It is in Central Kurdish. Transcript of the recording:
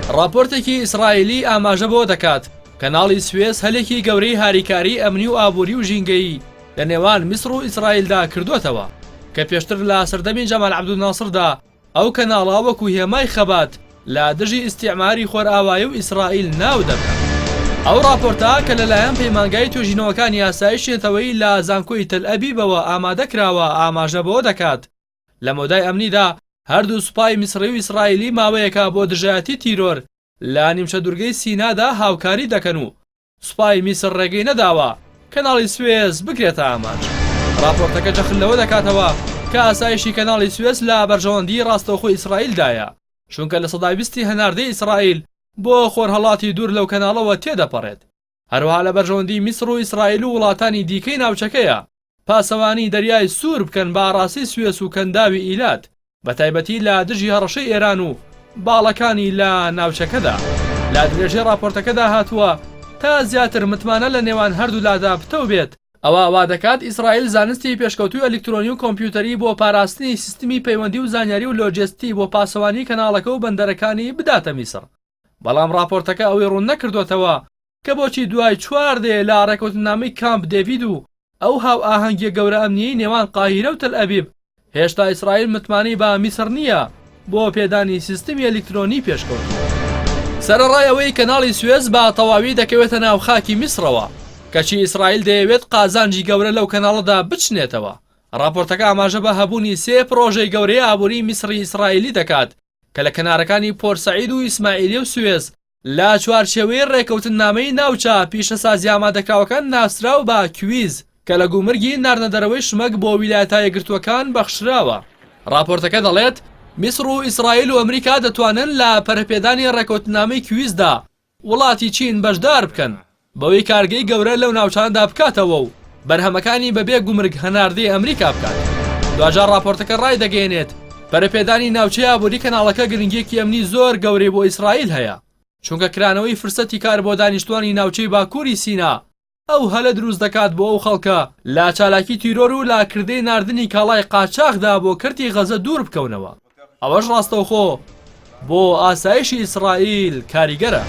ڕاپۆرتێکی ئیسرائیلی ئاماژە بەوە دەکات، کەناڵی سوێس هەلێکی گەورەی هاریکاریی ئەمنی و ئابووری و ژینگەیی لە نێوان میسڕ و ئیسرائیلدا کردووەتەوە، کە پێشتر لە سەردەمی جەمال عەبدولناسڕدا ئەو کەناڵە وەکو هێمای خەبات لە دژی ئیستیعماری خۆرئاوایی و ئیسرائیل ناو دەبرا. ئەو ڕاپۆرتە کە لەلایەن پەیمانگای توێژینەوەکانی ئاسایشی نەتەوەیی لە زانکۆی تەلئەبیبەوە ئامادە کراوە ئاماژە بەوە دەکات لە مەودای ئەمنیدا هەردوو سوپای میسڕی و ئیسرائیلی ماوەیەکە بۆ دژایەتی تیرۆر لە نیمچە دورگەی سینادا هاوکاری دەکەن و سوپای میسر ڕێگەی نەداوە کەناڵی سوێس بکرێتە ئامانج. ڕاپۆرتەکە جەخت لەوە دەکاتەوە کە ئاسایشی کەناڵی سوێس لە بەرژەوەندیی ڕاستەوخۆی ئیسرائیلدایە، چونکە 20% ی هەناردەی ئیسرائیل بۆ خۆرهەڵاتی دوور لەو کەناڵەوە تێدەپەڕێت. هەروەها لە بەرژەوەندیی میسر و ئیسرائیل و وڵاتانی دیکەی ناوچەکەیە پاسەوانی دەریای سوور بکەن بە ئاڕاستەی سوێس و کەنداوی ئیلات، بەتایبەتی لە دژی هەڕەشەی ئێران و باڵەکانی لە ناوچەکەدا. لە درێژەی ڕاپۆرتەکەدا هاتووە، تا زیاتر متمانە لە نێوان هەردوولادا پتەو بێت، ئەوا وا دەکات ئیسرائیل زانستی پێشکەوتووی ئەلیکترۆنی و کۆمپیوتەری بۆ پاراستنی سیستمی پەیوەندی و زانیاری و لۆجستی بۆ پاسەوانی کەناڵەکە و بەندەرەکانی بداتە میسڕ. بەڵام ڕاپۆرتەکە ئەوەی ڕوون نەکردۆتەوە کە بۆچی دوای چوار دەیە لە ڕێکەوتننامەی کامپ دێڤید و ئەو هاوئاهەنگیە گەورە ئەمنیەی نێوان قاهیرە و تەلئەبیب، هێشتا ئیسرائیل متمانەی بە میسڕ نییە بۆ پێدانی سیستمی ئەلیکترۆنی پێشکەوتوو. سەرەڕای ئەوەی کەناڵی سوێس بە تەواوی دەکەوێتە ناو خاکی میسڕەوە، کەچی ئیسرائیل دەیەوێت قازانجی گەورە لەو کەناڵەدا بچنێتەوە. ڕاپۆرتەکە ئاماژە بە هەبوونی سێ پڕۆژەی گەورەی ئابووری میسڕی ئیسرائیلی دەکات کە لە کەنارەکانی پۆرسەعید و ئیسماعیلیە و سوێس لە چوارچێوەی ڕێکەوتننامەی ناوچە پیشەسازییە ئامادەکراوەکان ناسراو بە کویز کە لە گومرگی ناردنەدەرەوەی شمەک بۆ ویلایەتە یەکگرتووەکان بەخشراوە. ڕاپۆرتەکە دەڵێت، میسڕ و ئیسرائیل و ئەمریکا دەتوانن لە پەرەپێدانی ڕێکەوتننامەی کویزدا وڵاتی چین بەشدار بکەن بەوەی کارگەی گەورە لەو ناوچانەدا بکاتەوە و بەرهەمەکانی بەبێ گومرگ هەناردەی ئەمریکا بکات. دواجار ڕاپۆرتەکە ڕایدەگەیەنێت، پەرەپێدانی ناوچەی ئابووری کەناڵەکە گرنگییەکی ئەمنی زۆر گەورەی بۆ ئیسرائیل هەیە، چونکە کرانەوەی فرسەتی کار بۆ دانیشتوانی ناوچەی باکووری سینا ئەو هەلە دروست دەکات بۆ ئەو خەڵکە لە چالاکی تیرۆر و لە کردەی ناردنی کاڵای قاچاخدا بۆ کەرتی غەزە دوور بکەونەوە، ئەوەش ڕاستەوخۆ بۆ ئاسایشی ئیسرائیل کاریگەرە.